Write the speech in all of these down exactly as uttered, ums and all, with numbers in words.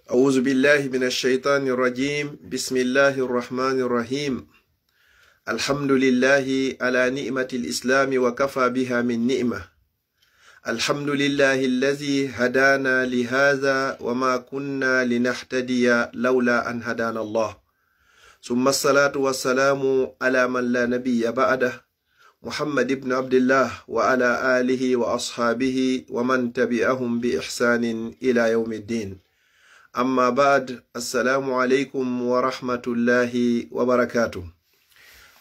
أعوذ بالله من الشيطان الرجيم. بسم الله الرحمن الرحيم. الحمد لله على نعمة الإسلام وكفى بها من نعمة. الحمد لله الذي هدانا لهذا وما كنا لنهتدي لولا أن هدانا الله. ثم الصلاة والسلام على من لا نبي بعده، محمد بن عبد الله وعلى آله وأصحابه ومن تبعهم بإحسان إلى يوم الدين. أما بعد، السلام عليكم ورحمة الله وبركاته.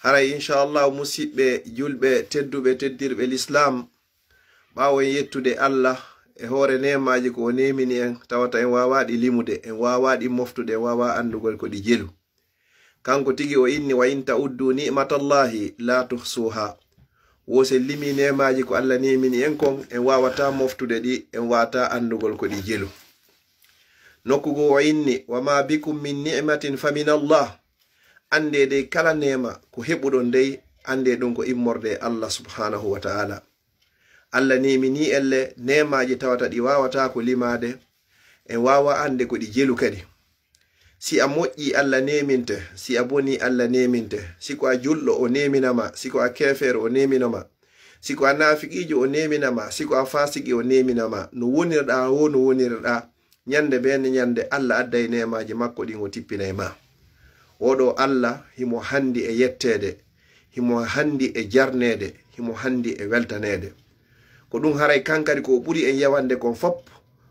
Haray, inchallahu, musiɓɓe julɓe tedduɓe, teddirɓe l'islam, ɓaawo en yettude Allah e hoore neemaaji ko o neemini en, tawata en waawaa ɗi limude, en waawaa ɗi moftude, en waawaa anndugol ko ɗi jelu. Kanko tigi o inni: "Wa in ta'uddu ni'matallahi la tuhsuha." Wo si en limii neemaaji ko Allah neemini en kon, en waawataa moftude ɗi, en waawataa anndugol ko ɗi jelu. Nokku goo o inni: "Wa ma bikum min ni'matin fa min Allah." Anndee dey kala neema ko heɓuɗon dey, anndee ɗum ko immorde e Allah subhanahu wa ta'ala. Allah neeminii en le neemaaji tawata ɗi waawataa ko limaade, en waawaa annde ko ɗi jelu kadi. Si a moƴƴii, Allah neeminte, si a bonii, Allah neeminte, si ko a julɗo o neemina ma, si ko a keefeero o neemina ma, si ko a naafiqiijo o neemina ma, si ko a faasiqi o neemina ma, no wonirɗaa wo no wonirɗaa, ñande bee ñande Allah adday neemaaji makko ɗin o tippinay ma. Oo ɗoo Allah himo hanndi e yetteede, himo hanndi e jarneede, himo hanndi e weltaneede. Ko ɗum haray kankadi ko o ɓuri en yawande kon fop,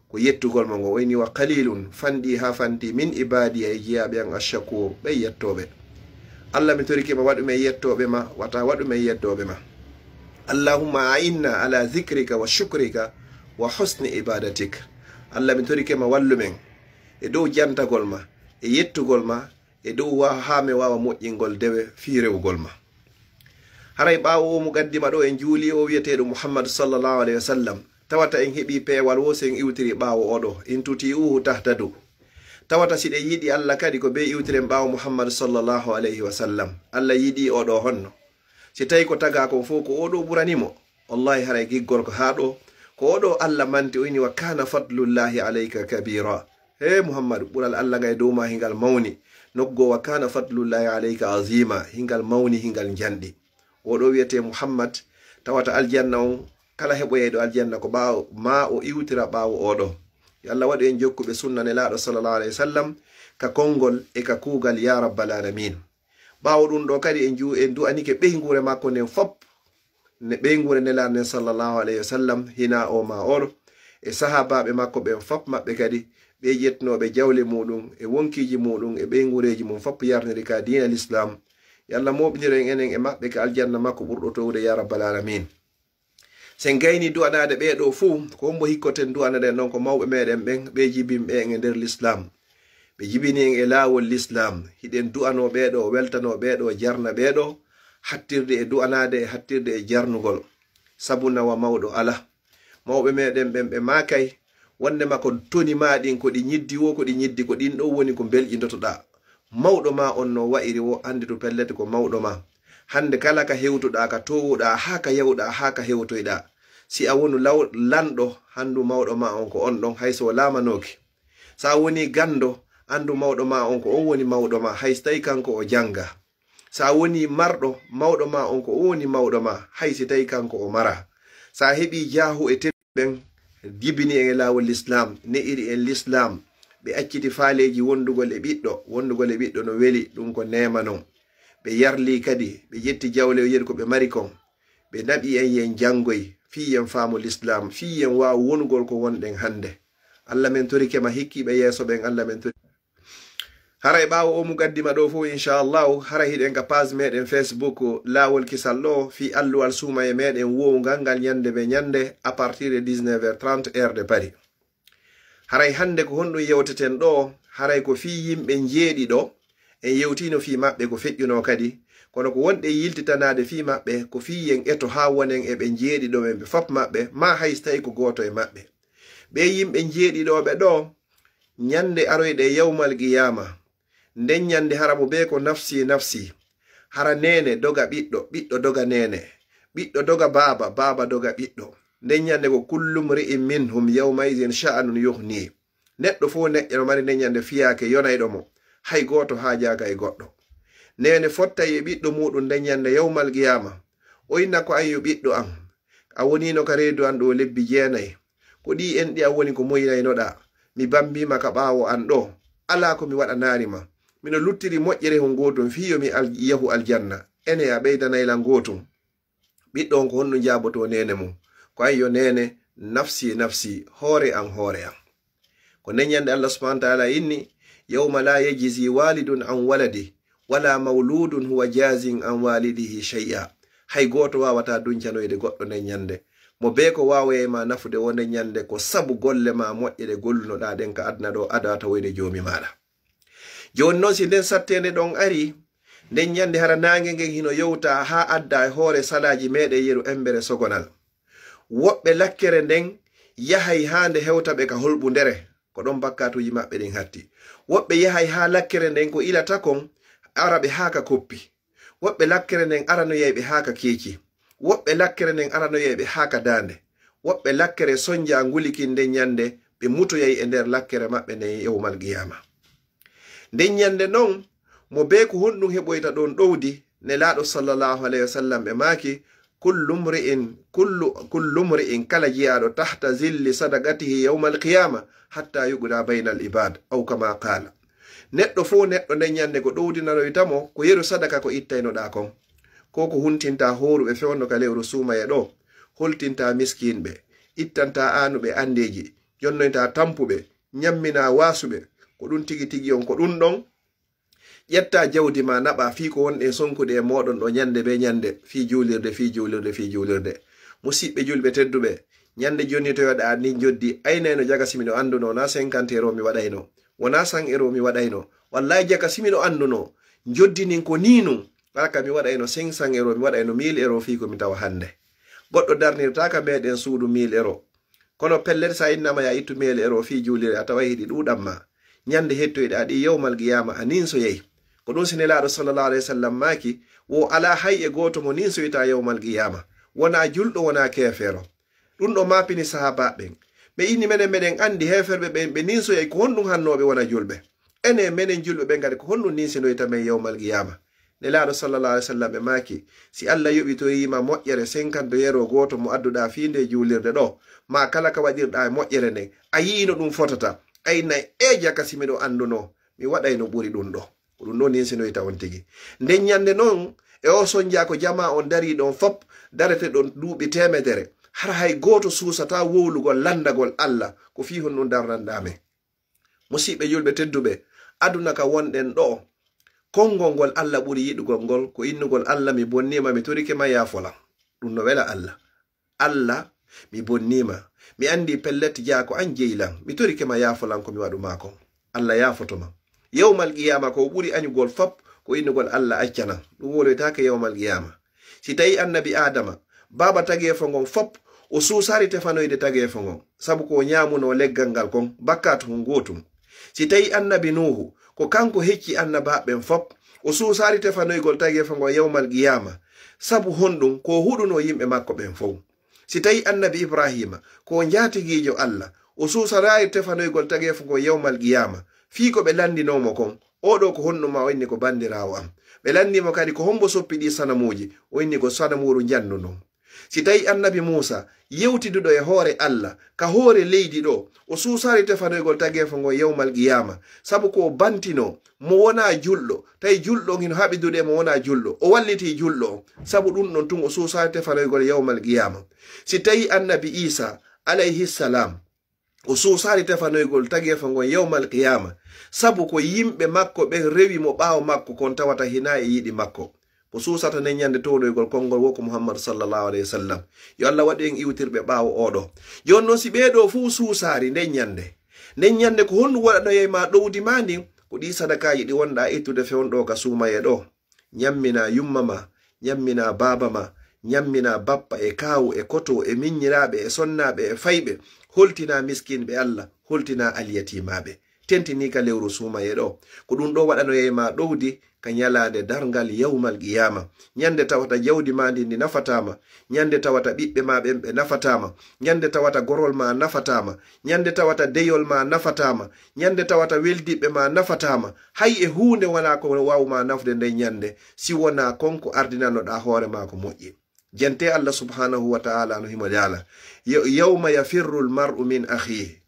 ko yettugol mo ngo. O inni: "Wa qalilun", fanɗi haa fanti, "min ibadiya", e jiyaaɓe an, "ash-shakur", ɓe yettooɓe. Allah, mi torike ma, waɗu men yettooɓe ma, wata waɗu men yeddooɓe ma. Allahumma a'inna ala zikrika wa shukrika wa husni ibadatik. Allah, mi torike ma, wallu men e dow jantagol ma, e yettugol ma, e dow wa-, haa mi waawa moƴƴingol dewe fii rewugol ma. Haray ɓaawo o muqaddima ɗo en juuli o wi'eteeɗo Muhammad sallallahu alayhi wa sallam, tawata en heɓi peewal wo si en iwtiri ɓaawo oɗo, "In tuti'uhu tahtadu." Tawata si ɗen yiɗi Allah kadi ko bee iwtiren ɓaawo Muhammad sallallahu alayhi wa sallam. Allah yiɗi oɗo honno? Si tawi ko tagaa kon fow ko oɗo ɓurani mo, wallahi haray giggol ko haa ɗo. Ko oɗo Allah manti o inni: "Wa kana fadlullahi alayka kabira." He Muhammadu, ɓural Allah ngal e dow ma hingal mawni. Nokku goo: "Wa kana fadlullahi alayka azima", hingal mawni, hingal njanɗi. Oɗo wi'etee Muhammad, tawata aljanna on, kala heɓoyayɗo aljanna ko ɓaawo ma o iwtira ɓaawo oɗo. Yo Allah waɗu en jokkuɓe sunna Nelaaɗo sallallahu alayhi wa sallam, ka konngol e ka kuugal, ya rabbal alamin. Ɓaawo ɗum ɗo kadi en ju-, en du'anike ɓeynguure makko nden fop, ne ɓeynguure Nelaaɗo nden sallallahu alayhi wa sallam, hinaa o maa oɗo, e sahaabaaɓe makko ɓen fop maɓɓe kadi, ɓe ƴettunooɓe jawle muɗum, e wonkiiji muɗum, e ɓeynguureeji mum fop yarniri ka diina l'islam. Yo Allah mooɓindir en enen e maɓɓe ka aljanna makko ɓurɗo towde, ya rabbal alamin. Sen gayni du'anaade ɓee ɗoo fuu, ko hombo hikkoten du'anaɗen ɗon? Ko mawɓe meɗen ɓen, ɓe jibinɓe en e nder l'islam. Ɓe jibini en e laawol l'islam. Hiɗen du'anoo ɓee ɗoo, weltanoo ɓee ɗoo, jarna ɓee ɗoo, hattirde e du'anaade e hattirde e jarnugol. Sabu nawa mawɗo alaa. Mawɓe meɗen ɓen ɓe maakay, wonndema ko toni maa ɗin, ko ɗi ñiddi wo, ko ɗi ñiddi, ko ɗin ɗon woni ko mbelƴindotoɗaa. Mawɗo maa on no wa'iri wo, annditu pellet ko mawɗo maa. Hannde kala ka hewtuɗaa, ka toowuɗaa, haa ka yahuɗaa, haa ka hewtoyɗaa. Si a wonu law-, lanɗo, anndu mawɗo maa on ko on ɗon, hay so o laamanooki. Si a woni ganndo, anndu mawɗo maa on ko on woni mawɗo maa, hay so tawi kanko o jannga. Si a woni marɗo, mawɗo maa on ko on woni mawɗo maa, hay si tawi kanko o maraa. Si a heɓii jaahu e tedduɓe ɓen, jibini en e laawol l'islam, ne'iri en l'islam, ɓe acciti faaleeji wonndugol e ɓiɗɗo, wonndugol e ɓiɗɗo no weli, ɗum ko neema non. Ɓe yarlii kadi, ɓe ƴetti jawle o yeru ko ɓe mari kon. Ɓe naɓi en yen janngoy, fii yen faamu l'islam, fii yen waawu wonugol ko wonɗen hannde. Allah, men torike ma, hikkiiɓe yeeso ɓen, Allah, men torike. Haray ɓaawo o muqaddima ɗo fow, inchallahu, haray hiɗen ka page meɗen Facebook, Laawol Kisal ɗo, fii alluwal suumaye meɗen wowngal ngal ñande be ñande, à partir de dix-neuf heures trente, heure de Paris. Haray hannde ko honɗum yewteten ɗo? Haray ko fii yimɓe njeeɗiɗo, en yewtiino fii maɓɓe ko feƴƴunoo kadi, kono ko wonɗen yiltitanaade fii maɓɓe, ko fii yen eto haa wonen e ɓe njeeɗiɗo ɓen ɓe fop maɓɓe, maa hay so tawi ko gooto e maɓɓe. Ɓee yimɓe njeeɗiɗo ɓe ɗo, ñande aroyɗe yawmal qiyaama, nden ñande hara mo bee ko nafsi nafsi. Hara neene doga ɓiɗɗo, ɓiɗɗo doga neene, ɓiɗɗo doga baaba, baaba doga ɓiɗɗo. Nden ñande ko kullu mri'in minhum yawma idhin sha'anun yughni. Neɗɗo fof neɗɗo no mari nden ñande fiyaake yonayɗo mo, hay gooto haajaaka e goɗɗo. Neene fottay e ɓiɗɗo muuɗum nden ñande yawmal qiyaama, o inna ko an yo ɓiɗɗo an, a woniino ka reedu an ɗo lebbi jeenay, ko ɗi en ɗi a woni ko moynaynoɗaa, mi bambiima ka ɓaawo an ɗo, alaa ko mi waɗanaari ma, mino luttiri moƴƴere hon gootum fii yo mi al- yahu aljanna, ene a ɓeydanay lan gootum. Ɓiɗɗo on ko honɗum jaabotoo neene mum? Ko an yo neene, nafsi nafsi, hoore an hoore an. Ko nden ñande Allah subhanahu wa taala inni, yawma la yajzi walidun an waladi wala mawludun huwa jazin an walidihi shay'a. Hay gooto waawataa duncanoyde goɗɗo nden ñande. Mo bee ko waawayay ma nafude woo nden ñande ko sabu golle ma moƴƴe ɗe gollunoɗaa ɗen ka aduna ɗo, adaa tawoyde joomi maaɗa. Jooni non, si nden satteende ɗon arii, nden ñande hara naange ngen hino yowta haa adda e hoore salaaji meeɗen yeru embere sogonal. Woɓɓe lakkere nden yahay haa nde hewta ɓe ka holɓundere, ko ɗon bakkaatuuji maɓɓe ɗin hatti. Woɓɓe yahay haa lakkere nden ko ilata kon ara ɓe haa ka koppi. Woɓɓe lakkere nden aranoyay ɓe haa ka keeci. Woɓɓe lakkere nden aranoyay ɓe haa ka daande. Woɓɓe lakkere sonja ngulikin nden ñande ɓe mutoyay e nder lakkere maɓɓe nden yawmal qiyaama. Nden ñande non, mo bee ko honɗum heɓoyta ɗon ɗowdi, Nelaaɗo sallallahu alayhi wa sallam ɓe maaki, kullu mri'in, kullu, kullu mri'in kala jiyaaɗo tahta zilli sadaqatihi yawmal qiyaama hatta yuqda baynal ibaad, aw kama qaala. Neɗɗo fof neɗɗo nden ñande ko ɗowdinanoyta mo ko yeru sadaka ko ittaynoɗaa kon. Ko ko huntinta hooruɓe fewndo ka lewru suumaye ɗo, holtinta miskinɓe, ittanta aanuɓe andeeji, jonnoyta tampuɓe, ñammina waasuɓe, ko ɗum tigi tigi on, ko ɗum ɗon. Ƴetta jawdi ma naɓa fii ko wonɗen sonkude e mooɗon ɗo ñande be ñande, fii juulirde, fii juulirde, fii juulirde. Musiɓɓe julɓe tedduɓe, ñande jonnitoyoɗaa ndin joddi, aynayno jaga si miɗo annduno na cinquante euro mi waɗayno, wona cent euro mi waɗayno. Wallahi jaga si miɗo annduno joddi nin ko nii nun, wala ka mi waɗayno cinq cents euro, mi waɗayno mille euro fii ko mi tawa hannde. Goɗɗo darnirtaaka meɗen suudu mille euro. Kono pellet, sa innama ya ittu mille euro fii juulirde, a taway hiɗi ɗuuɗan ma. Ñande hettoyɗaa ɗi yawmal qiyaama a ninsoyay. Ko ɗum si Nelaaɗo sallallahu alayhi wa sallam maaki, wo alaa hay e gooto mo ninsoyta yawmal qiyaama. Wonaa julɗo, wonaa keefeero. Ɗum ɗo maapini sahaabaaɓe ɓen. Ɓe inni, menen meɗen anndi heeferɓe ɓen ɓe ninsoyay ko honɗum hannooɓe wona julɓe. Enen menen julɓe ɓen kadi ko honɗum ninsinoyta men yawmal qiyaama? Nelaaɗo sallallahu alayhi wa sallam ɓe maaki, si Allah yoɓitoyiima moƴƴere cinquante euro gooto mo adduɗaa fii nde juulirde ɗo, ma kala ka waɗirɗaa e moƴƴere nden, a yi'ino ɗum fotata, a innay, e jaka si miɗo annduno, mi waɗayno ɓuri ɗum ɗo. Ko ɗum ɗo ninsinoyta on tigi. Nden ñande non, e o sonja ko jamaa on darii ɗon fop, darete ɗon duuɓi teemedere, hara hay gooto suusataa wowlugol lanndagol Allah, ko fii honɗum darnanɗaa men. Musiɓɓe julɓe tedduɓe, aduna ka wonɗen ɗo, konngol ngol Allah ɓuri yiɗugol ngol, ko innugol Allah, mi bonniima, mi torike ma yaafolan. Ɗum no wela Allah. Allah, mi bonniima. Mi anndi pellet jaa ko an jeyi lan. Mi torike ma yaafolan ko mi waɗu maa kon. Allah yaafoto ma. Yawmal qiyaama ko ɓuri añugol fop, ko innugol Allah accanan. Ɗum woloytaake yawmal qiyaama. Si tawi annabi Aadama, baaba tageefo ngon fop, o suusaali tefanoyde tageefo ngon, sabu ko o ñaamunoo leggal ngal kon, bakkaatu hun gootum. Si tawi annabi Nuuhu, ko kanko hecci annabaaɓe ɓen fop, o suusaali tefanoygol tageefo ngon yawmal qiyaama, sabu honɗum? Ko o huɗunoo yimɓe makko ɓen fow. Si tawi annabi Ibraahiima, ko o njaatigiijo Allah, o suusaraali tefanoygol tageefo ngon yawmal qiyaama, fii ko ɓe lanndinoo mo kon, oo ɗoo ko honɗum ma? O inni ko banndiraawo am. Ɓe lanndii mo kadi ko hombo soppi ɗii sanamuuji, o inni ko sanamuuru njanndu ndun. Si tawi annabi Muusa, yewtiduɗo e hoore Allah, ka hoore leydi ɗo, o suusaali tefanoygol tageefo ngon yawmal qiyaama, sabu ko o bantinoo, mo wonaa julɗo, tawi julɗo on hino haɓidude e mo wonaa julɗo, o wallitii julɗo on, sabu ɗum ɗon tun o suusaali tefanoygol yawmal qiyaama. Si tawi annabi Iisa, alayhi salaam, o suusaali tefanoygol tageefo ngon yawmal qiyaama, sabu ko yimɓe makko ɓen rewi mo ɓaawo makko kon tawata hinaa e yiɗi makko. Ko suusata nden ñande towɗoygol konngol wo ko Muhammadu sallallahu alayhi wa sallam. Yo Allah waɗu en iwtirɓe ɓaawo oo ɗoo. Jooni non si ɓee ɗoo fuu suusaali nden ñande, nden ñande ko honɗum waɗanoyay ma ɗowdi maa ndin? Ko ɗii sadakaaji ɗi wonɗaa ittude fewndo ka suumaye ɗoo. Ñammina yumma ma, ñammina baaba ma, ñammina bappa e kaawu e koto e miññiraaɓe e sonnaaɓe e fayɓe, holtina miskinɓe Allah, holtina alyatiimaaɓe. Tentinii ka lewru suumaye ɗo. Ko ɗum ɗo waɗanoyay ma ɗowdi ka ñalaande darngal yawmal qiyaama. Ñande tawata jawdi ma ndin ndi nafataa ma. Ñande tawata ɓiɓɓe ma ɓen ɓe nafataa ma. Ñande tawata gorol ma nafataa ma. Ñande tawata deyol ma nafataa ma. Ñande tawata weldiɓɓe ma nafataa ma. Hay e huunde wonaa ko waaw ma nafde nden ñande, si wonaa kon ko ardinanoɗaa hoore ma ko moƴƴi. Jente Allah subhanahu wa ta'ala no himo jaala: "Yo-, yawma yafirru al-mar'u min akhihi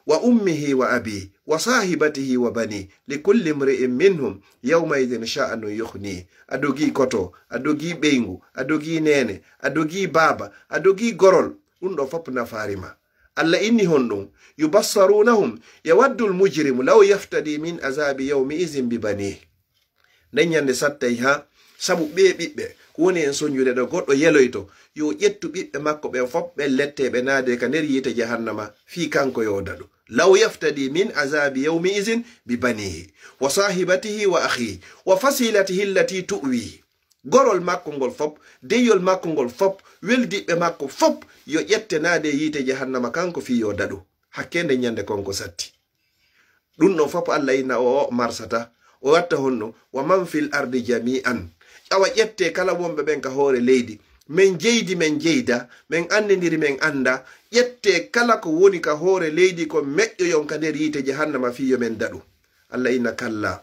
wa ummihi wa abihi wa sahibatihi wa bani, li kulli imri'in minhum yawma idhin sha'nun yughni." A dogii koto, a dogii ɓeyngu, a dogii neene, a dogii baaba, a dogii gorol. Ɗum ɗo fop nafaari ma. Allah inni honɗum: "Yubassarunahum yawaddu al-mujrimu law yaftadi min azabi yawmi idhin bi banihi." Nden ñande sattay ha, sabu ɓee ɓiɓɓe ko woni en soñjude ɗo, goɗɗo yeloyto, yo ƴettu ɓiɓɓe makko ɓen fop, ɓen lette ɓe naade ka nder yiite jahannama, fii kanko yo daɗu. "Law yaftadi min azabi yawmi izin bi banihi, wa sahibatihi wa akhihi, wa fasilatihi allati tu'wihi." Gorol makko ngol fop, deyol makko ngol fop, weldiɓɓe makko fop, yo ƴette naade yiite jahannama kanko fii yo daɗu. Hakkee nden ñande kon ko satti. Ɗum ɗon fof Allah inna o, o marsata, o watta honno? "Wa man fil ardi jami'an." Awa ƴette kala wonɓe ɓen ka hoore leydi. Men jeydi, men jeyda, men anndindiri, men annda. Ƴette kala ko woni ka hoore leydi ko meƴƴoyon ka nder yiite jahannama fii yo men daɗu. Allah inna kalla.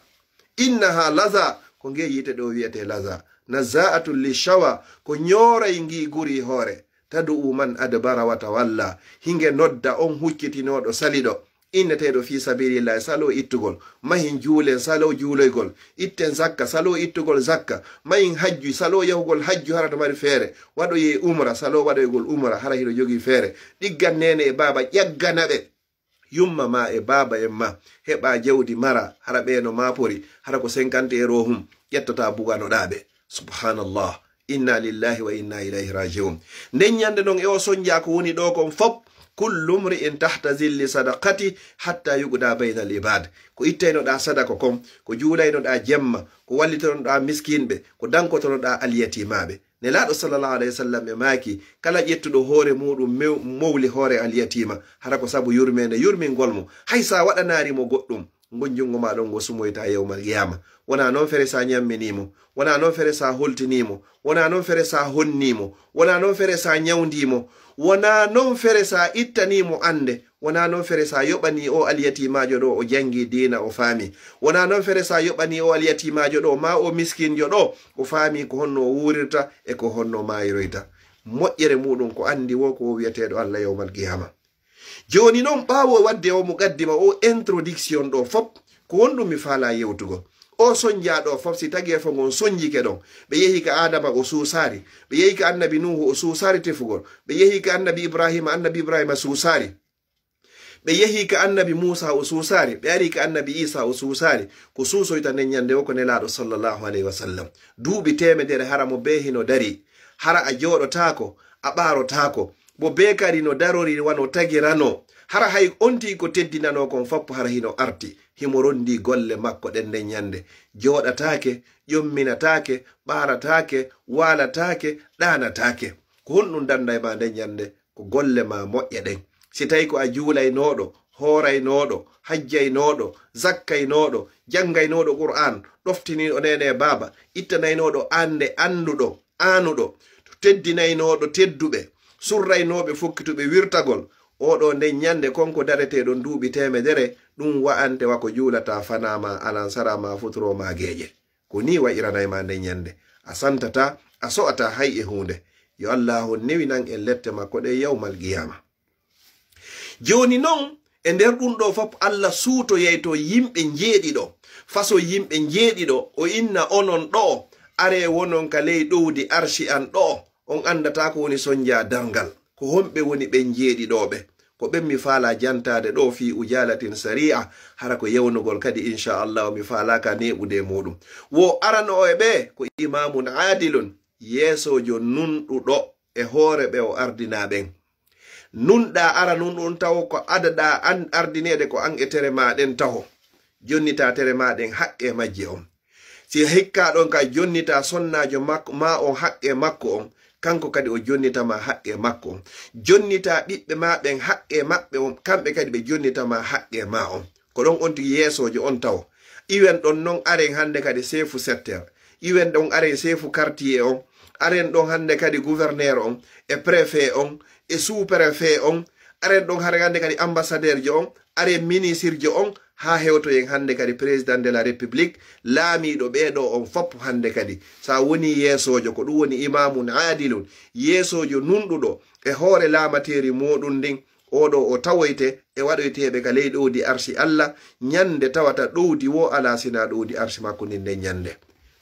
"Innaha laza," ko nge yiite ɗo wiyete laza. "Nazza'atun lishawa," ko ñooray ngi guri hoore. "Tad'u man adbara wa tawalla." Hinge nodda on huccitinooɗo saliɗo. Inneteeɗo fii sabilillahi, salo ittugol. Mahin juulen, salo juuloygol. Itten zakka, salo ittugol zakka. Mahin hajju, salo yahugol hajju hara to mari feere. Waɗoyee umra, salo waɗoygol umra hara hiɗo jogii feere. Ɗiggan neene e baaba, ƴaggana ɓe. Yumma ma e baaba en ma, heɓa jawdi mara, hara ɓe no maapori, hara ko cinquante euro hum, ƴettata buganoɗaa ɓe. Subhanallah. Inna lillahi wa inna ilayhi raji'un. Nden ñande non e o sonja ko woni ɗo kon fop, "Kullu mri'in tahta zilli sadaqati hatta yuqda baynal ibad." Ko ittaynoɗaa sadaka kon, ko juulaynoɗaa jemma, ko wallitanoɗaa miskinɓe, ko dankotonoɗaa alyatimaaɓe. Nelaaɗo sallallahu alayhi wa sallam e maaki, kala ƴettuɗo hoore muuɗum mew-, mowli hoore alyatima, hara ko sabu yurmeende yurmingol mo, hay sa waɗanaari mo goɗɗum, ngon junngo ma ɗon ngo sumoyta yawmal qiyama. Wona non fere sa ñammini mo, wona non fere sa holtini mo, wona non fere sa honni mo, wona non fere sa ñawndi mo, wona non fere sa ittani mo annde, wona non fere sa yoɓani o alyatimaajo ɗo o janngi diina o faami, wona non fere sa yoɓani o alyatimaajo ɗo ma o miskinjo ɗo o faami ko honno o wuurirta e ko honno maayiroyta. Moƴƴere muɗum ko anndi wo ko o wiyeteeɗo Allah yawmal qiyama. Jooni non, ɓaawo wadde o muqaddima, o introduction ɗo fop, ko honɗum mi faala yewtugol? O sonja ɗo fop, si tageefo ngon sonjike ɗon, ɓe yehi ka Adama, o suusaari. Ɓe yehi ka annabi Nuhu, o suusaari tefugol. Ɓe yehi ka annabi Ibrahima, annabi Ibrahima suusaari. Ɓe yehi ka annabi Muusa, o suusaari. Ɓe ari ka annabi Isa, o suusaari. Ko suusoyta nden ñande wo ko Nelaaɗo sallallahu alayhi wa sallam. Duuɓi teemedere hara mo bee hino dari. Hara a jooɗotaako, a ɓaarotaako. Mo bee kadi no darori wano tagirano. Hara hay on tii ko teddinanoo kon fop hara hino arti. Himo rondi golle makko ɗen nden ñande. Jooɗataake, ƴomminataake, ɓaarataake, waalataake, ɗaanataake. Ko honɗum danda e ma nden ñande? Ko golle ma moƴƴe ɗen. Si tawi ko a juulaynooɗo, hooraynooɗo, hajjaynooɗo, zakkaynooɗo, janngaynooɗo Qur'aan, ɗoftiniiɗo neene e baaba, ittanaynooɗo annde annduɗo, aanuɗo, teddinaynooɗo tedduɓe, surraynooɓe fokkituɓe wirtagol, oɗo nden ñande kon ko dareteeɗon duuɓi teemedere, ɗum wa'ante wa ko juulata fanaa ma, alansara ma, futuro ma geeƴe. Ko nii wa'iranay ma nden ñande. A santata, a so'ata hay e huunde. Yo Allaahu newinan en lette makko ɗe yawmal qiyaama. Jooni non, e nder ɗum ɗo fop, Allah suutoyayto yimɓe njeeɗiɗo. Faso yimɓe njeeɗiɗo, o inna onon ɗo, aree wonon ka ley ɗowdi arshi an ɗo, on anndataa ko woni sonja darngal. Ko honɓe woni ɓen njeeɗiɗo ɓe? Ko ɓen mi faala jantaade ɗo fii ujaalatin sari'a, hara ko yewnugol kadi, insha Allah, mi faalaaka neeɓude e muɗum. Wo arano e ɓe ko imaamun aadilun, yeesoojo nunɗuɗo e hoore ɓe o ardinaa ɓen. Nunɗaa ara nun ɗum tawo ko adaɗaa an ardineede ko an e tere maa ɗen taho. Jonnitaa tere maa ɗen haqqee majje on. Si hikkaa ɗon ka jonnitaa sonnaajo makko, maa on haqqee makko on, kanko kadi o jonnita maa haqqee makko on. Jonnitaa ɓiɓɓe maa ɓen haqqee maɓɓe on, kamɓe kadi ɓe jonnita maa haqqee maa on. Ko ɗon on tigi yeesoojo on tawo. Iwen ɗon non aren hannde kadi seefu secteur. Iwen ɗon aren seefu quartier on. Aren ɗon hannde kadi gouverneur on e préfet on e sous-préfet on. Aren ɗon hare hannde kadi ambassadeur jo on. Aren ministre jo on haa hewtoyen hannde kadi président de la république, laamiiɗo ɓeeɗo on fop hannde kadi. So a woni yeesoojo, ko ɗum woni imaamun aadilun, yeesoojo nunɗuɗo e hoore laamateeri mooɗum ndin, oɗo o tawoyte e waɗoyteeɓe ka ley ɗowdi arsi Allah, ñande tawata ɗowdi wo alaa sinaa ɗowdi arsi makko ndin nden ñande.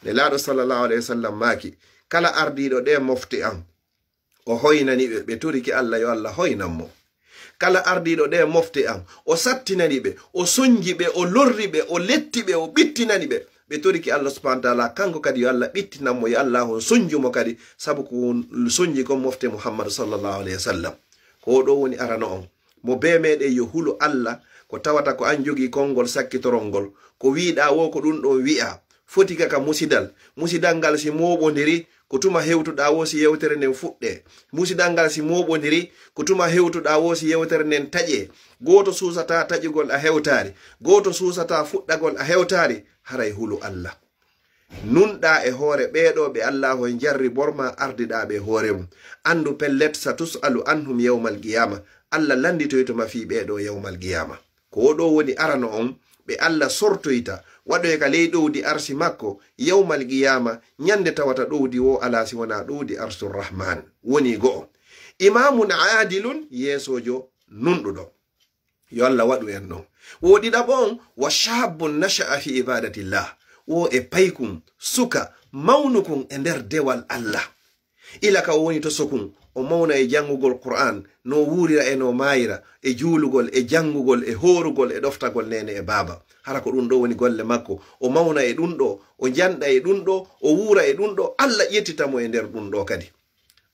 Nelaaɗo sallallahu alayhi wa sallam maaki, kala ardiiɗo ɗe mofte an, o hoynani ɓe, ɓe toriki Allah, yo Allah hoynan mo. Kala ardiiɗo ɗe mofte an, o sattinani ɓe, o sonji ɓe, o lorri ɓe, o letti ɓe, o ɓittinani ɓe, ɓe toriki Allah subhanahu wa taala, kanko kadi yo Allah ɓittinan mo, yo Allah on sonju mo kadi, sabu ko sonji kon mofte Muhammadu sallallahu alayhi wa sallam. Ko o ɗo woni arano on. Mo bee meɗen yo hulu Allah, ko tawata ko an jogii konngol sakkitorol ngol. Ko wiiɗaa wo ko ɗum ɗon wi'aa. Foti ka ka musidal. Musidal ngal si mooɓondiri, ko tuma hewtuɗaa wo si yewtere nden fuɗɗee. Musidal ngal si mooɓondiri, ko tuma hewtuɗaa wo si yewtere nden taƴee. Gooto suusataa taƴugol a hewtaari. Gooto suusataa fuɗɗagol a hewtaari. Haray hulu Allah. Nunɗaa e hoore ɓeeɗo ɓe Allaahu en jarribor ma, ardiɗaa ɓe e hoore mum. Anndu pellet, sa tus'alu anhum yawmal qiyaama. Allah lannditoyto ma fii ɓeeɗo yawmal qiyaama. Ko o ɗo woni arano on ɓe Allah sortoyta, waɗoya ka ley ɗowdi arsi makko, yawmal qiyaama, ñande tawata ɗowdi wo alaa si wonaa ɗowdi arsu Rahmaan. Woni go'o. Imaamun aadilun, yeesoojo nunɗuɗo. Yo Allah waɗu en ɗon. Wo ɗiɗaɓo on, wa shaabbun nasha'a fi ibadatillah. Wo e paykun, suka, mawnukun e nder dewal Allah. Ila ka o woni to sokun, o mawna e janngugol Qur'aan, no wuurira e no maayira, e juulugol, e janngugol, e hoorugol, e ɗoftagol neene e baaba. Hara ko ɗum ɗo woni golle makko. O mawna e ɗum ɗo, o janɗa e ɗum ɗo, o wuura e ɗum ɗo, Allah ƴettita mo e nder ɗum ɗo kadi.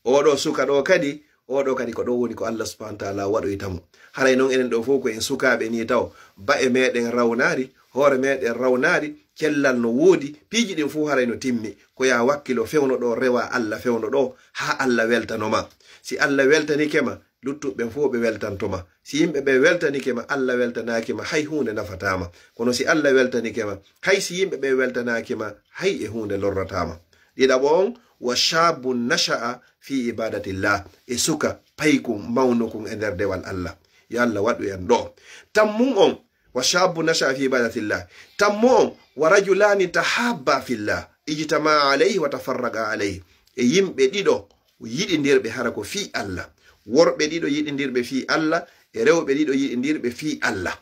Oɗo suka ɗo kadi, oɗo kadi ko ɗo woni ko Allah subhanahu wa taala waɗoyta mo. Haray non enen ɗo fof ko en sukaaɓe ni taw. Ba'e meɗen rawnaari, hoore meɗen rawnaari, cellal no woodi, piiji ɗin fof haray no timmi. Ko ya wakkilo fewno ɗo, rewa Allah fewno ɗo, haa Allah weltano ma. Si Allah weltanike ma, luttuɓe ɓen fof ɓe weltanto ma. Si yimɓe ɓe weltanike ma, Allah weltanaaki ma, hay huunde nafataa ma. Kono si Allah weltanike ma, hay si yimɓe ɓe weltanaaki ma, hay e huunde lorrataa ma. Ɗiɗaɓo on, wa shaabun nasha'a fi ibadatillah, e suka paykun mawnukun e nder dewal Allah. Yo Allah waɗu en ɗo. Tammum on, wa shaabun nasha'a fi ibadatillah. Tammu on, wa rajulaani tahabba fillah, ijtama'a alayhi wa tafarraqa alayhi. E yimɓe ɗiɗo yiɗindirɓe hara ko fii Allah. Worɓe ɗiɗo yiɗindirɓe fii Allah, e rewɓe ɗiɗo yiɗindirɓe fii Allah.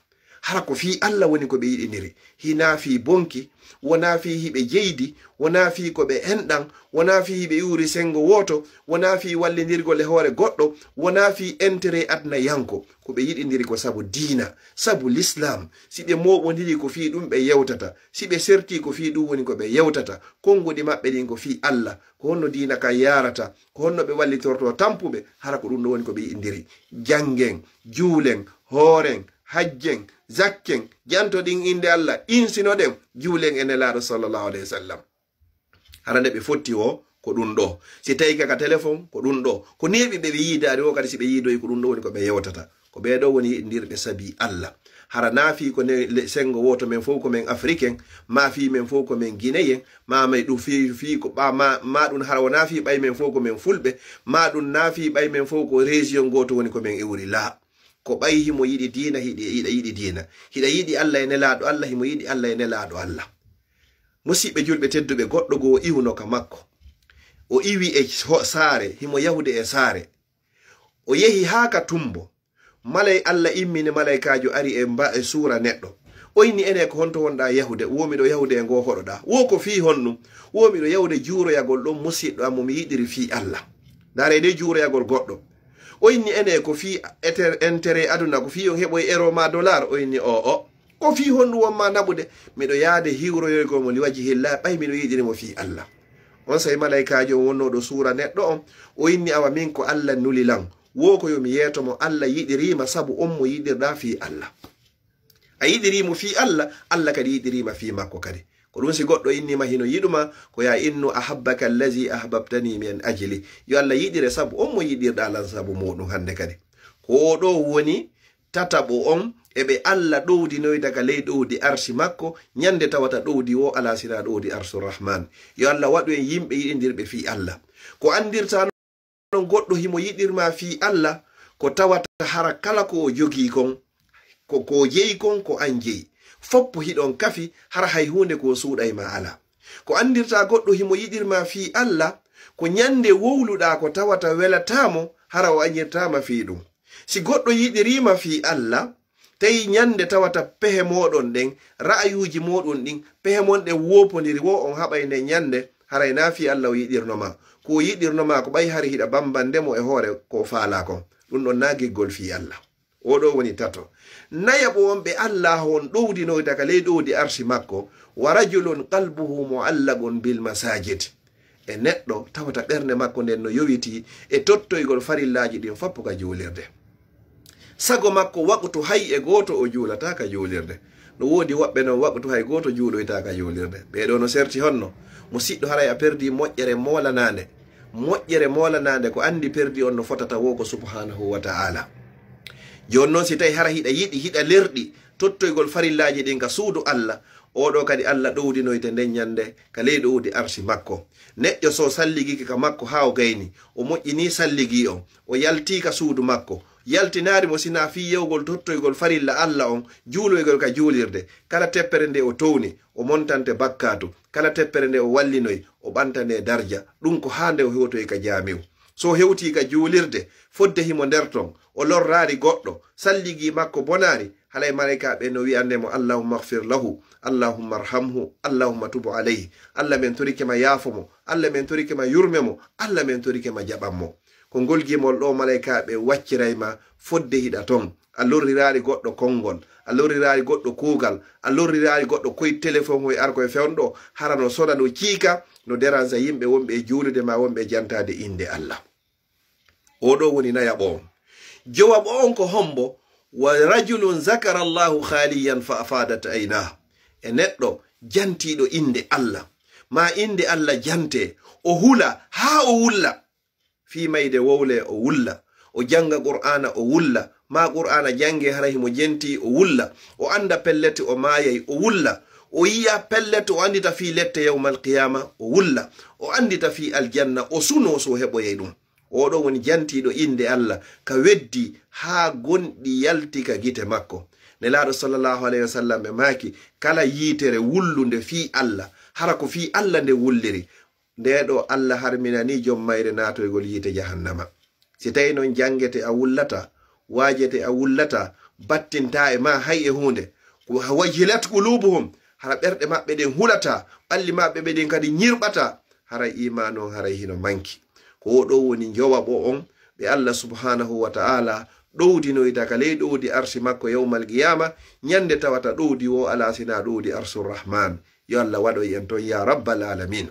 Hara ko fii Allah woni ko ɓe yiɗindiri. Hinaa fii bonki, wonaa fii hiɓe jeydi, wonaa fii ko ɓe enɗan, wonaa fii hiɓe iwri senngo wooto, wonaa fii wallindirgol e hoore goɗɗo, wonaa fii entere aduna yanko. Ko ɓe yiɗindiri ko sabu diina, sabu lislaam. Si ɓe mooɓondiri ko fii ɗum ɓe yewtata, si ɓe serti ko fii ɗum woni ko ɓe yewtata, konnguɗi maɓɓe ɗin ko fii Allah, ko honno diina kan yaarata, ko honno ɓe wallitorto tampuɓe, hara ko ɗum ɗo woni ko ɓe yiɗindiri. Janngen, juulen, hooren, hajjen, zakken, jantoɗin innde Allah, insinoɗen, juulen e Nelaaɗo sallallahu alayhi wa sallam. Hara nde ɓe fotti o, ko ɗum ɗo. Si tawi ka, ka téléphone, ko ɗum ɗo. Ko neeɓi ɓe, ɓe yiidaade o, kadi si ɓe yiidoyi, ko ɗum ɗo woni ko ɓe yewtata. Ko ɓee ɗo woni yiɗindirɓe sabi Allah. Hara naa fii ko ne, le, senngo wooto men fof ko men Africain, maa fii men fof ko men Guinéen, maa may ɗum fii, fii ko ɓa, maa, maa ɗum hara wonaa fii ɓay men fof ko men Fulɓe, maa ɗum naa fii ɓay men fof ko région gooto woni ko men iwri. Laa. Ko ɓay himo yiɗi diina, hiɗi, hiɗa yiɗi diina. Hiɗa yiɗi Allah e Nelaaɗo Allah, himo yiɗi Allah e Nelaaɗo Allah. Musiɓɓe julɓe tedduɓe, goɗɗo goo iwno ka makko. O iwi e ho-, saare, himo yahude e saare. O yehi haa ka tumbo. Malay-, Allah immini malaykaajo ari e mba-, e suura neɗɗo. O inni, "Ene, ko honto wonɗaa yahude?" Wo, "Miɗo yahude e ngoo hoɗoɗaa." Wo, "Ko fii honɗum?" Wo, "Miɗo yahude juuroyagol ɗon musiɗɗo am mo mi yiɗiri fii Allah." Ndaaree nde juuroyagol goɗɗo. O inni, "Ene, ko fii eter-, entere aduna, ko fii on heɓoy euro maa dollar?" O inni, "Oo, o." "Ko fii honɗum won maa naɓude?" "Miɗo yaade hiwroyoygol mo liwajihillah, ɓay miɗo yiɗiri mo fii Allah." On saa'i malaykaajo on wonnooɗo suura neɗɗo on, o inni, "Awa min ko Allah nuli lan, wo ko yo mi yeeto mo Allah yiɗiri ma sabu on mo yiɗirɗaa fii Allah. A yiɗiri mo fii Allah, Allah kadi yiɗiri ma fii makko kadi. Ko ɗum si goɗɗo inni ma hino yiɗu ma, ko ya innu ahabbaka allazi ahbabtani min ajli. Yo Allah yiɗire sabu on mo yiɗirɗaa lan sabu muɗum hannde kadi." Ko o ɗo woni tataɓo on e ɓe Alla ɗowdinoyta ka ley ɗowdi arsi makko, ñande tawata ɗowdi wo alaa sinaa ɗowdi arsu Rahman. Yo Alla waɗu en yimɓe yiɗindirɓe fii Alla. Ko anndirta non goɗɗo himo yiɗir ma fii Alla, ko tawata hara kala ko o jogii kon, ko, ko o jeyi kon, ko an jeyi. Foppo hiɗon kafi, hara hay huunde ko o suuɗay ma alaa. Ko anndirta goɗɗo himo yiɗir ma fii Alla, ko ñande wowluɗaa ko tawata welataa mo, hara o añirtaa ma fii ɗum. Si goɗɗo yiɗirii ma fii Alla, tawi ñande tawata pehe mooɗon ɗen, ra'ayuuji mooɗon ɗin, pehe mon ɗen woopondiri wo on haɓay nden ñande, haray naa fii Alla o yiɗirno ma. Ko o yiɗirno ma ko ɓay hari hiɗa bambande mo e hoore ko o faalaa kon. Ɗum ɗon naa giggol fii Alla. Oo ɗoo woni tato. Nayaɓo on ɓe Allaahu on ɗowdinoyta ka ley ɗowdi arsi makko, wa rajulun qalbuhu mu'allaqun bil masajid. E neɗɗo tawata ɓernde makko nden no yowitii e tottoygol farillaaji ɗin foppo ka juulirde. Sago makko waqtu hay e gooto o juulataa ka juulirde. No woodi woɓɓe non waqtu hay gooto juuloytaa ka juulirde. Ɓee ɗoo no serti honno? Musiɗɗo, haray a perdii moƴƴere moolanaande. Moƴƴere moolanaande ko anndi perdi on no fotata wo ko subhanahu wa ta'ala. Jooni non si tawi hara hiɗa yiɗi, hiɗa lerɗi tottoygol farillaaji ɗin ka suudu Alla, oo ɗoo kadi Alla ɗowdinoyte nden ñande ka ley ɗowdi arsi makko. Neɗɗo so salligike ka makko haa o gayni, o moƴƴinii salligii on, o yaltii ka suudu makko, yaltinaali mo sinaa fii yewgol tottoygol farilla Alla on, juuloygol ka juulirde, kala teppere nde o towni, o montante bakkaatu, kala teppere nde o wallinoy, o ɓantanee darja, ɗum ko haa nde o hewtoy ka jaamiw. So o hewtii ka juulirde, fodde himo nder ton, o lorraali goɗɗo, salligii makko bonaali, halay malaykaaɓe no wi'ande mo, "Allahumma ighfir lahu, Allahumma arhamhu, Allahumma tubu alayhi." Alla, men torike ma yaafo mo, Alla, men torike ma yurme mo, Alla, men torike ma jaɓan mo. Ko ngol gimol ɗoo malaykaaɓe wacciray ma fodde hiɗa ton. A lorriraali goɗɗo konngol, a lorriraali goɗɗo kuugal, a lorriraali goɗɗo koy telefon hoy ar koye fewndo, hara no sona, no ciika, no deransa yimɓe wonɓe e juulude maa wonɓe e jantaade innde Alla. Oo ɗoo woni nayaɓo on. Jowaɓo on ko hombo? Wa rajulun zakara Allahu khaliyan fa afadat aynah. E neɗɗo jantiiɗo innde Alla, maa innde Alla jantee, o hula haa o wulla. Fii mayde wowle o wulla, o jannga Qur'aana o wulla, maa Qur'aana janngee hara himo jentii o wulla, o annda pellet o maayay o wulla, o yi'a pellet o anndita fii lette yawmal qiyaama o wulla, o anndita fii aljanna o sunoo so o heɓoyay ɗum. Oo ɗoo woni jantiiɗo innde Alla ka weddi haa gonɗi yalti ka gite makko. Nelaaɗo sallallahu alayhi wa sallam ɓe maaki, kala yiitere wullunde fii Alla, hara ko fii Alla nde wulliri, ndee ɗoo Alla harminanii jom mayre naatoygol yiite jahannama. Si tawii non janngete a wullataa, waajete a wullataa, battintaa e maa hay e huunde, ko wajilat qulubuhum, hara ɓerɗe maɓɓe ɗen hulataa, ɓalli maɓɓe ɓe ɗen kadi ñirɓataa, haray iimaanu on haray hino manki. Ko oo ɗoo woni jowaɓo on ɓe Alla subhanahu wa ta'ala ɗowdinoyta ka ley ɗowdi arsi makko yawmal qiyaama, ñande tawata ɗowdi wo alaa sinaa ɗowdi arsu Rahman. Yo Alla waɗoy en ton, yaa rabbal aalamiin.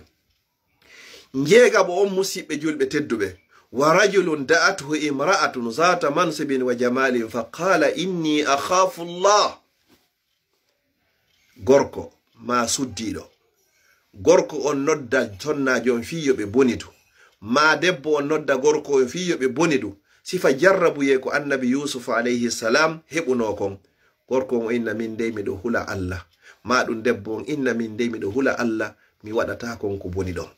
Njeegaɓo on, musiɓɓe julɓe tedduɓe, wa rajulun da'athu imra'atun zata mansibin wa jamalin fa qala inni akhafu Allah. Gorko maa suddiiɗo, gorko on nodda sonnaajo on fii yo ɓe bonidu, maa debbo on nodda gorko on fii yo ɓe bonidu. Sifa jarrabuyee ko annabi Yuusuf alayhi salam heɓunoo kon. Gorko on o inna, "Min dey miɗo hula Alla." Maa ɗum debbo on inna, "Min dey miɗo hula Alla, mi waɗataa kon ko boni ɗon."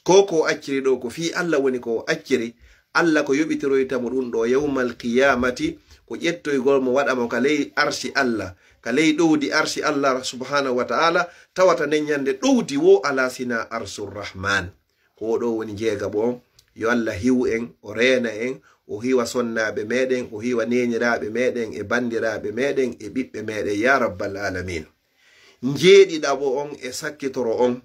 Ko ko o acciri ɗoo, ko fii Alla woni ko o acciri. Alla ko yoɓitiroyta mo ɗum ɗoo yawmal qiyaamati, ko ƴettoygol mo waɗa mo ka ley arsi Alla, ka ley ɗowdi arsi Alla subhanahu wa ta'ala, tawata nden ñande ɗowdi wo alaa sinaa arsu Rahman. Ko oo ɗoo woni njeegaɓo on. Yo Alla hiwu en, o reena en, o hiwa sonnaaɓe meɗen, o hiwa neeniraaɓe meɗen e banndiraaɓe meɗen e ɓiɓɓe meɗen, yaa rabbal aalamiin. Njeeɗiɗaɓo on e sakkitoro on,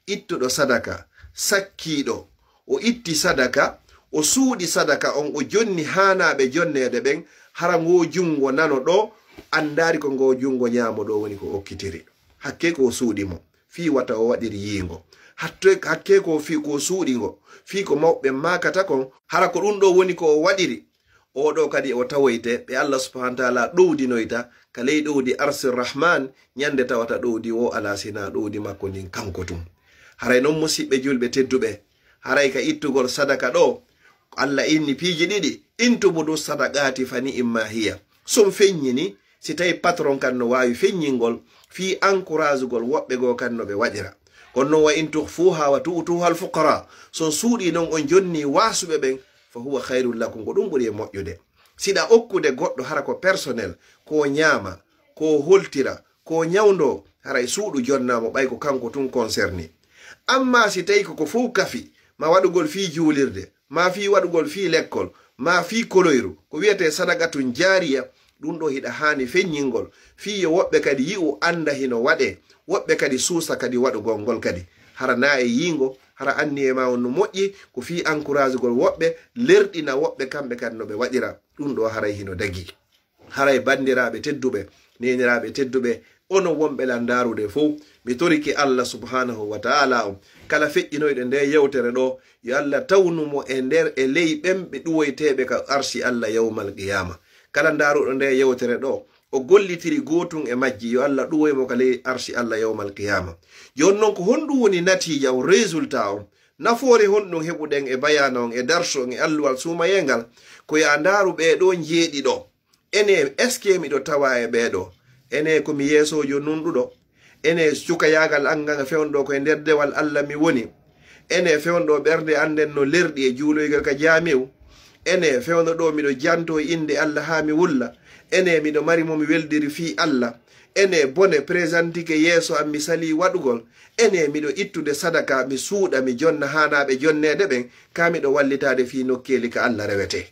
ittuɗo sadaka, sakkiiɗo, o itti sadaka, o suuɗi sadaka on, o jonni haanaaɓe jonneede ɓen, hara ngoo junngo nano ɗoo anndaali ko ngoo junngo ñaamo ɗoo woni ko okkitiri. Hakkee ko o suuɗi mo fii wata o waɗir yiingo. Hatto-, hakkee ko fii ko suuɗi ngo, fii ko mawɓe maakata kon, hara ko ɗum ɗoo woni ko o waɗiri. Oo ɗoo kadi o tawoyte ɓe Allah subhanahu wa ta'ala ɗowdinoyta ka ley ɗowdi Arsi Rahman, ñande tawata ɗowdi wo alaa sinaa ɗowdi makko ndin kanko tun. Haray non, musiɓɓe julɓe tedduɓe, haray ka ittugol sadaka ɗoo, Allah inni piiji ɗiɗi, "In tubudu sadaqati fa ni'imma hiya." So on feññini Si tawi patron kan no waawi feññingol fii encouragugol woɓɓe goo kan no ɓe waɗira. Kono non, wa in tukhfuha wa tu'tuha al fuqara, so on suuɗii non on jonni waasuɓe ɓen, fa huwa khairul lakum, ko ɗum ɓuri e moƴƴude. Siɗa okkude goɗɗo hara ko personnel, ko ñaama, ko holtira, ko ñawndo, haray suuɗu jonnaa mo ɓay ko kanko tun concerné. Amma si tawi ko ko fow kafi, ma waɗugol fii juulirde, ma fii waɗugol fii lekkol, ma fii koloyru, ko wiyetee sadaqatun jaariya, ɗum ɗo hiɗa haani feññingol, fii yo woɓɓe kadi yi'u annda hino waɗee, woɓɓe kadi suusa kadi waɗugol ngol kadi. Hara na e yiingo, hara anniye ma on no moƴƴi, ko fii encouragugol woɓɓe, lerɗina woɓɓe kamɓe kadi no ɓe waɗira. Ɗum ɗo haray hino dagii. Haray banndiraaɓe tedduɓe, neeniraaɓe tedduɓe, onon wonɓe lan ndaarude fow, mi torike Allah subhanahu wa ta'ala on, kala feƴƴinoyɗo nde yewtere ɗo, yo Allah tawnu mo e nder, e ley ɓen ɓe ɗuwoyteeɓe ka arshi Allah yawmal qiyama. Kala ndaaruɗo nde yewtere ɗo, o gollitiri gootun e majji, yo Allah ɗuwoy mo ka ley arshi Allah yawmal qiyama. Jooni non, ko honɗum woni natiija on, résultat on? Nafoore honɗum heɓuɗen e bayaana on, e darsu on, e alluwal suumayee ngal? Ko yo a ndaaru ɓee ɗoo njeeɗiɗo. Ene, est-ce que miɗo tawa e ɓee ɗoo? Ene, ko mi yeesoojo nunɗuɗo? Ene, cukayaagal an ngal fewndo ko e nder dewal Allah mi woni? Ene, fewndo ɓernde an nden no lerɗi e juuloygol ka jaamiw? Ene, fewndo ɗo miɗo janto e innde Allah haa mi wulla? Ene, miɗo mari mo mi weldiri fii Allah? Ene, bone présentike yeeso an mi salii waɗugol? Ene, miɗo ittude sadaka, mi suuɗa, mi jonna haanaaɓe jonneede ɓen, kaa miɗo wallitaade fii nokkeeli ka Allah rewetee?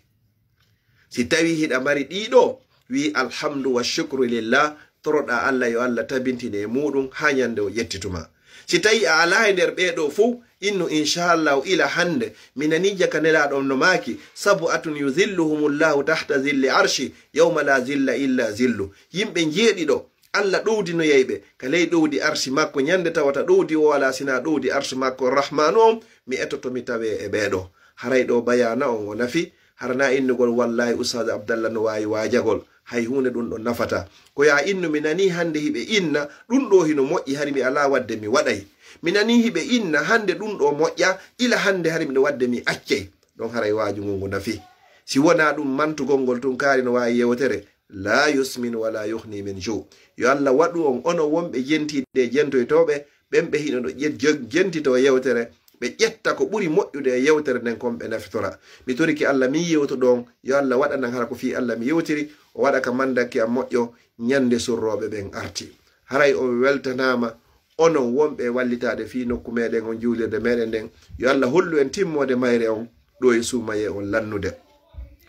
Si tawi hiɗa mari ɗii ɗoo, wii alhamdu wa shukru lillah, toroɗaa Allah yo Allah tabintine e muuɗum haa ñande o ƴettituma. Si tawi a alaa e nder ɓee ɗoo fow, innu inchallahu ila hande, mi nanii jaka Nelaaɗo on no maaki, sab'atun yudhilluhumullahu tahta dhilli arshi, yawma la dhilla illa dhillu. Yimɓe njeeɗiɗo, Allah ɗowdinoyay ɓe ka ley ɗowdi arshi makko, ñande tawata ɗowdi o alaa sinaa ɗowdi arshi makko Rahmaanu on, mi etoto mi tawee e ɓee ɗoo. Haray ɗoo bayaana on o nafi, hara na innugol, wallaahi, Ustaaz Abdallah no waawi waajagol, hay huunde ɗum ɗon nafataa. Ko yo a innu, mi nanii hannde hiɓe inna, ɗum ɗoo hino moƴƴi, hari mi alaa waɗde mi waɗay. Mi nanii hiɓe inna, hannde ɗum ɗoo moƴƴaa, ila hannde hari miɗo waɗde mi accay. Ɗon haray waaju ngun ngu nafi. Si wonaa ɗum, mantugol ngol tun kaari no waawi yewtere, laa yusmin wa laa yughni min ju'. Yo Allah waɗu on, onon wonɓe jentiiɗe e jentoytooɓe, ɓen ɓe hino no ƴe-, jo-, jentitoo yewtere, ɓe ƴetta ko ɓuri moƴƴude e yewtere nden kon ɓe nafitora. Mi torike Allah, min yewtuɗo on, yo Allah waɗanan hara ko fii Allah mi yewtiri, o waɗa ka mandakke am moƴƴo ñande surrooɓe ɓen arti. Haray on weltanaama, onon wonɓe e wallitaade fii nokku meɗen on, juulirde meɗen nden. Yo Allah hollu en timmoode mayre on ɗo e suumayee on lannude.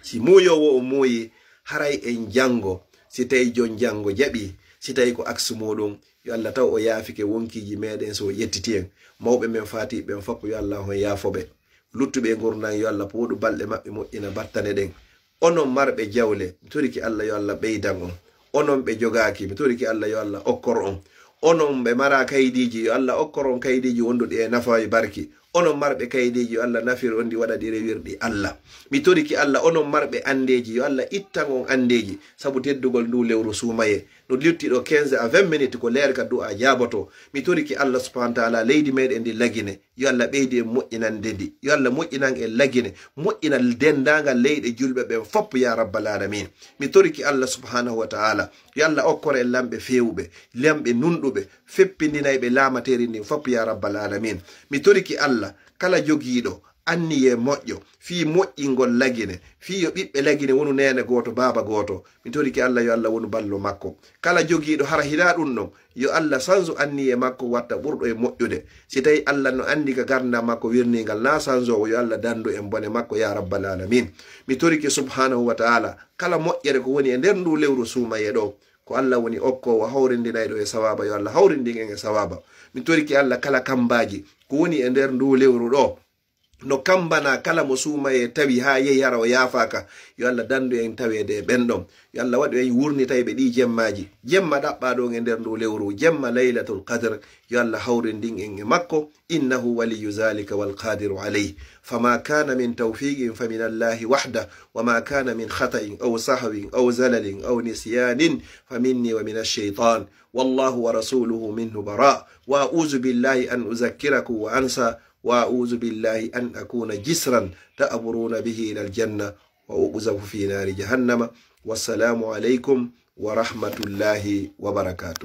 Si muuyoowo on muuyi, haray en janngo, si tawi jon janngo jaɓi, si tawi ko aksu muuɗum, yo Allah taw o yaafike wonkiiji meɗen, so o ƴettiti en. Mawɓe men faatiiɓe ɓen fop, yo Allah on yaafo ɓe. Luttuɓe e ngurndan, yo Allah pooɗu balɗe maɓɓe, moƴƴina battane ɗen. Onon marɓe jawle, mi torike Allah, yo Allah ɓeydan on. Onon ɓe jogaaki, mi torike Allah, yo Allah okkor on. Onon ɓe maraa kaydiiji, yo Allah okkor on kaydiiji wonduɗi e nafa e barki. Onon marɓe kaydiiji, yo Allah nafir on ɗi, waɗa ɗi rewirɗi Allah. Mi torike Allah, onon marɓe anndeeji, yo Allah ittan on anndeeji, sabu teddugol ndu lewru suumayee. No lutti ɗo quinze à vingt minutes, ko leere ka du'a jaaboto. Mi torike Allah subhanahu wa ta'ala, leydi meɗen ndi Lagine, yo Allah ɓeydu en moƴƴinande ndi. Yo Allah moƴƴinan en Lagine, moƴƴina denndaangal leyɗe julɓe ɓen fop, ya rabbal alamin. Mi torike Allah subhanahu wa ta'ala, yo Allah okkor en lamɓe feewuɓe, lamɓe nunɗuɓe, feppindinayɓe laamateeri ndin fop, ya rabbal alamin. Mi torike Allah, kala jogiiɗo anniyee moƴƴo fii moƴƴingol Lagine, fii yo ɓiɓɓe Lagine wonu neene gooto, baaba gooto, mi torike Allah, yo Allah wonu ballo makko. Kala jogiiɗo hara hinaa ɗum ɗon, yo Allah sansu anniyee makko, watta ɓurɗo e moƴƴude. Si tawi Allah no anndi ka garndam makko wirniingal na sansoowo, yo Allah danndu en bone makko, ya rabbal alamin. Mi torike subhanahu wa ta'ala, kala moƴƴere ko woni e nder ndu lewru suumayee ɗo, ko Allah woni okkoowo, hawrindinayɗo e sawaaba, yo Allah hawrindin en e sawaaba. Mi torike Allah, kala kambaaji ko woni e nder ndu lewru ɗo, no kambana kala mo suumayee tawi haa yehi hara o yaafaaka, yo Allah danndu en taweede e ɓen ɗon. Yo Allah waɗu en wurnitayɓe ɗi jemmaaji. Jemma ɗaɓɓaaɗo on e nder ndu lewru, jemma Laylatul Qadr, yo Allah hawrindin en e makko. إنه ولي ذلك والقادر عليه. فما كان من توفيق فمن الله وحده، وما كان من خطأ أو سهو أو زلل أو نسيان فمني ومن الشيطان، والله ورسوله منه براء، وأعوذ بالله أن أذكركم وأنسى، وأعوذ بالله أن أكون جسرا تعبرون به إلى الجنة وأقذف في نار جهنم. والسلام عليكم wa rahmatullahi wa barakatuh.